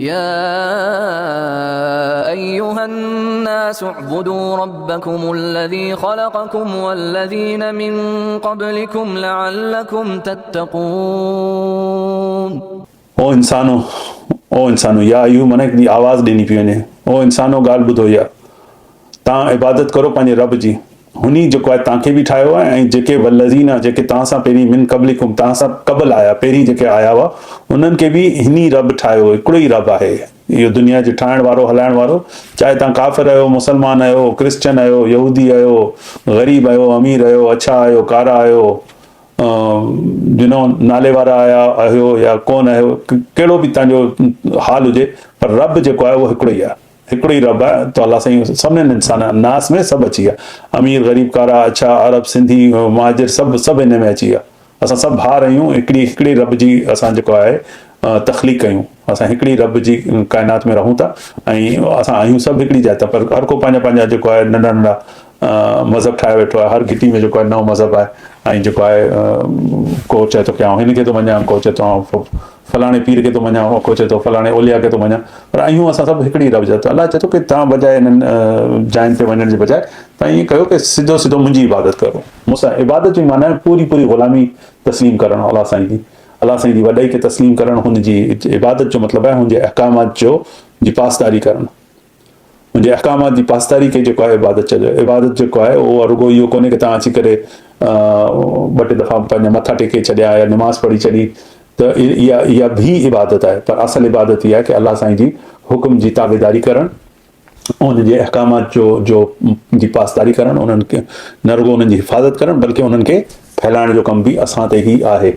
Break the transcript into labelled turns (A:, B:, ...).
A: يا ايها الناس اعبدوا ربكم الذي خلقكم والذين من قبلكم لعلكم تتقون.
B: او انسانو! او انسانو! يا ايهو معنيٰ هڪڙي آواز ڏني پئي وڃي، او انسانو! ڳالهه ٻڌو يا توهان عبادت ڪرو پنهنجي رب جي، هن ئي جيڪو آهي توهان کي به ٺاهيو آهي ۽ جيڪي والذين جيڪي توهان سان پهرين من قبلڪم توهان سان قبل آيا پهرين جيڪي آيا هئا انهن کي به هن ئي رب ٺاهيو هڪڙو ئي رب آهي اهو دنيا جي ٺاهڻ وارو هلائڻ وارو چاهي توهان ڪافر آهيو مسلمان آهيو ڪرسچن آهيو يهودي آهيو غريب آهيو امير آهيو اڇا آهيو ڪارا آهيو you know نالي وارا آيا آهيو يا ڪون آهيو ڪهڙو به توهان جو حال هجي پر رب جيڪو آهي اهو هڪڙو ئي آهي. هڪڙو ئي رب آهي ته الله سائين سڀنين انسانن الناس ۾ سڀ اچي ويا امير غريب ڪارا اڇا عرب سنڌي مهاجر سڀ سڀ ان ۾ اچي ويا اسان سڀ ڀائر آهيون هڪڙي هڪڙي رب جي اسان جيڪو آهي تخليق ڪيون اسان هڪڙي رب جي ڪائنات ۾ رهون ٿا ۽ اسان آهيون سڀ هڪڙي جاء تان پر هر ڪو پنهنجا پنهنجا جيڪو آهي ننڍا ننڍا مذهب ٺاهي ويٺو آهي هر گهٽي ۾ جيڪو آهي نئون مذهب آهي ۽ جيڪو آهي ڪو چئي ٿو ڪي آئون هن کي ٿو مڃان ڪو چئي ٿو آئون فلاڻي پير کي ٿو مڃان، ڪو چئي ٿو فلاڻي اولياء کي ٿو مڃان، پر آهيون اسان سڀ هڪڙي رب جا ته الله چئي ٿو ڪي توهان بجاء انهن جاين تي وڃڻ جي بجاء توهان ائين ڪيو ڪي سڌو سڌو منهنجي عبادت ڪرو. مون سان عبادت جي معنيٰ آهي پوري پوري غلامي تسليم ڪرڻ الله سائين جي، الله سائين جي وڏائي کي تسليم ڪرڻ، هن جي عبادت جو مطلب آهي هن جي احڪامات جو جي پاسداري ڪرڻ. ان جي احڪامات جي پاسداري کي جيڪو آهي عبادت چئجي ٿو. عبادت جيڪو آهي اهو رڳو اهو ڪونهي ڪي توهان اچي ڪري ٻه ٽي دفعا پنهنجا مٿا ٽيڪي ڇڏيا يا نماز پڙهي ڇڏي ته اها اها به عبادت آهي پر اصل عبادت اها آهي ڪي الله سائين جي حڪم جي تابعداري ڪرڻ ان جي احڪامات جو جو جي پاسداري ڪرڻ انهن کي نه رڳو انهن جي حفاظت ڪرڻ بلڪه انهن کي ڦهلائڻ جو ڪم به اسان تي ئي آهي.